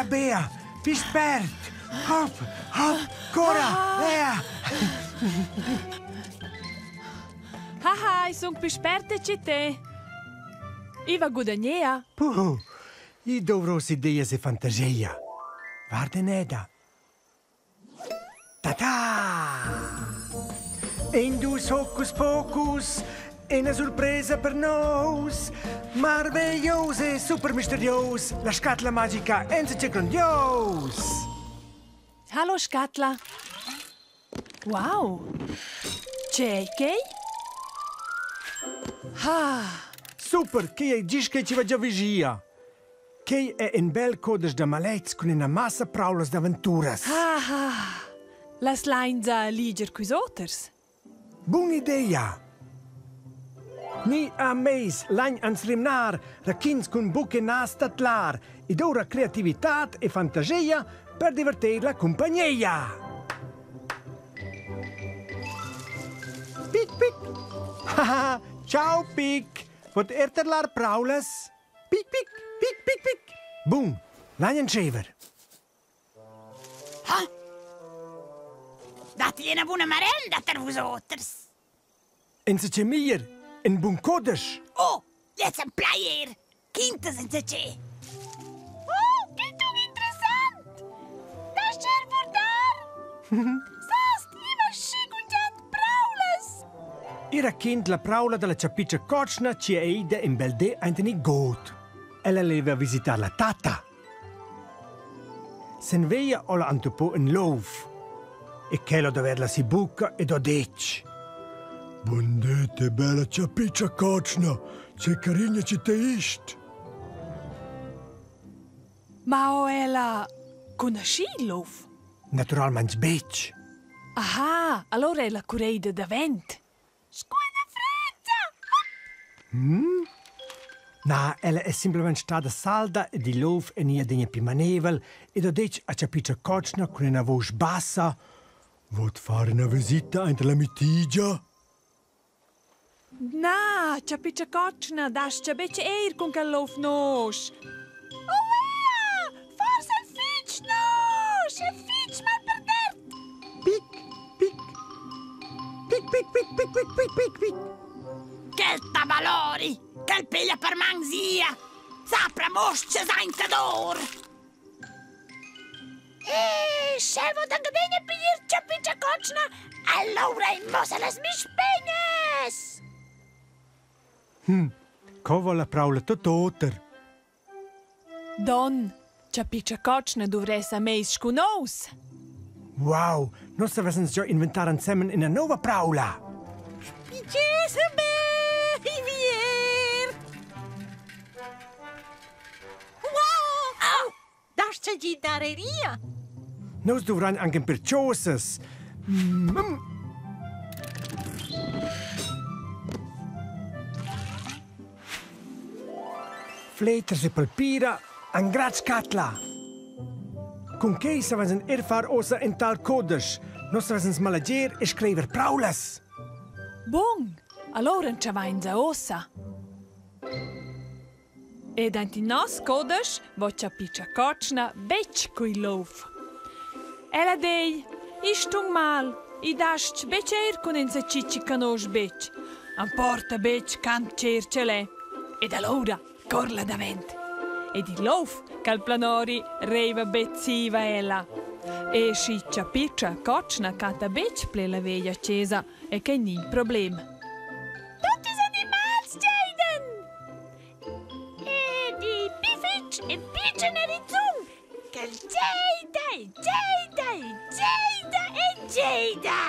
Bea, Bea, pi spert! Hop, hop, Cora, Lea! Haha, i sun più sperte che te. I va gudagnea. Puh, i dovros ideas e fantasia. Guarda Neda. Ta-ta! Indus hocus pocus, ina surpresa per nous. Marveglios e super misterios, la scatla magica enzace grandios. Hallo scatla. Wow! Tgei quei? Ha! Super, quei ei gist quei che va già vigia. Quei è in bel codesch da malets cun ina massa praulas d'aventuras. Ha, ha! Las lainsa liger culs oters. Bun idea! Ni a meis lagn ans rimnar raquints cun buc e nas tatlar ed ora creativitad e fantasia per divertir la cumpagneia. Pic, pic! Haha, ciao Pic! Vot er terlar praulas? Pic, pic, pic, pic, pic. Bun, lagn entscheiver. Ha? Datti ina buna marenda per vus oters? Enzatge meglier, in bun codesch. Oh, jetzt ein Player! Quintas enzatge! Oh, che tun interessant! Das cher vurdar! Sast, i va schi gugent praulas! Era kind la praula dalla chapitscha cotschna chi è eida in bel di aint in il god. Ella leva visitar la tatta. Sen veia ho'la antupò ün louf e quel ho davert la si bucca ed ho detg: Bundete bella chapitscha cotschna, che carigna chi te ist! Ma ho ella cunaschì il luf? Naturalmaing betg. Aha, allora è la cureida davent. Sco ina frezza! Mm? Na, ella è simplamain stada salda ed il luf è gnì adegna pli manevel ed ha detg a chapitscha cotschna cun ina vusch bassa: Vot far ina visita aint la mitigia? Na, chapitscha cotschna das-cha betg eir cun quel luf nosch. Oh ea! Forsa el fitg nosch e fitg malperdert! Pic, pic, pic, pic, pic, pic, pic, pic, pic, pic. Quel tabalori, quel piglia per man sia, sapra mosce sainza d'or. E sch'el vot anche bene piglier chapitscha cotschna, allora in mossa las mispegnas. Co va la praula tot oter? Don, cha picha cotschna duvress a meis scu nous. Wow, nus savessens già inventar ensemen ina nova praula. Spicese be, Rivier! Wow! Das gitareria! Nus dovran anche per chosas. Mm. Fleters e palpira han grad scatla. Cun quei savens er far ossa en tal codesch. Nus savessens malager e scriver praulas. Bun, allora entschavainsa ossa. Ed aint in nos codesch vo cha picha cotschna betg cui louf. Ella dei, I stun mal, i das-ch betg eir cun insacchi chi canosch betg. Am porta betg quant cher ch'el è. Ed alura corla davent. Ed il louf ch'al planori reiva be zieva ella. E schi cha picha cotschna chatta betg ple la veglia chesa, è que gnün problem. Tutti ils animals giaiden! E di pi fitg e pitschen erizun ch'el geida e geida e geida e geida.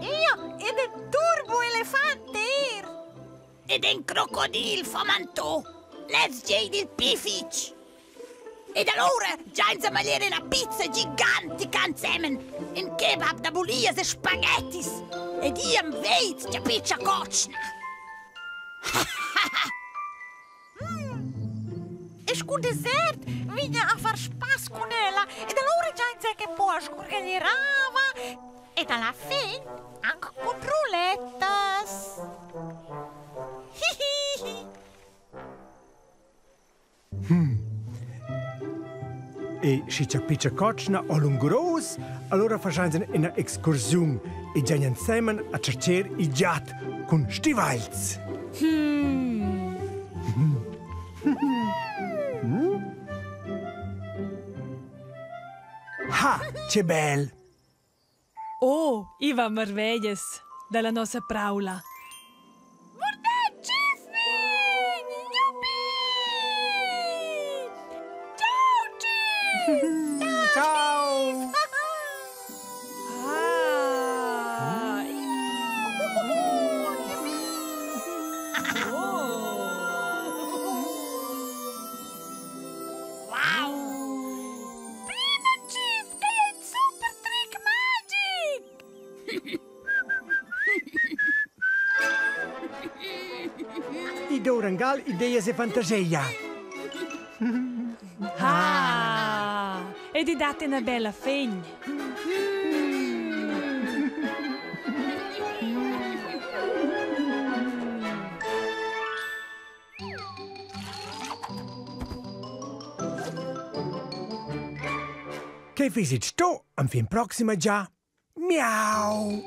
Io ed il turbo elefante er! Ed en crocodil fomantò! Lez geida il pi fitg! Ed alura giainsa maglier ina pizza gigantica ensemen, in kebab da bulias e spaghettis. Ed i am veit cha pizza cotschna. E scu dessert vigna a far spass cun ella ed alura giainsa che po a sgurgaglierava ed alla fin anc cun rulettas. Hmm. E schi cha picha cotschna o lunguros, allura faschains ina excursiun e giain insemen a tschercher il giat cun stivals. Hmm. Ha, che bel! Oh, i va marveglias dalla nossa praula. Ciao! Ah. Wow! Prima Chief, che è il super trick magic! I dourangal ideas e fantasia. Ah, ed i dat ina bella fegn. Che fisit sto am fin proxima già. Miau!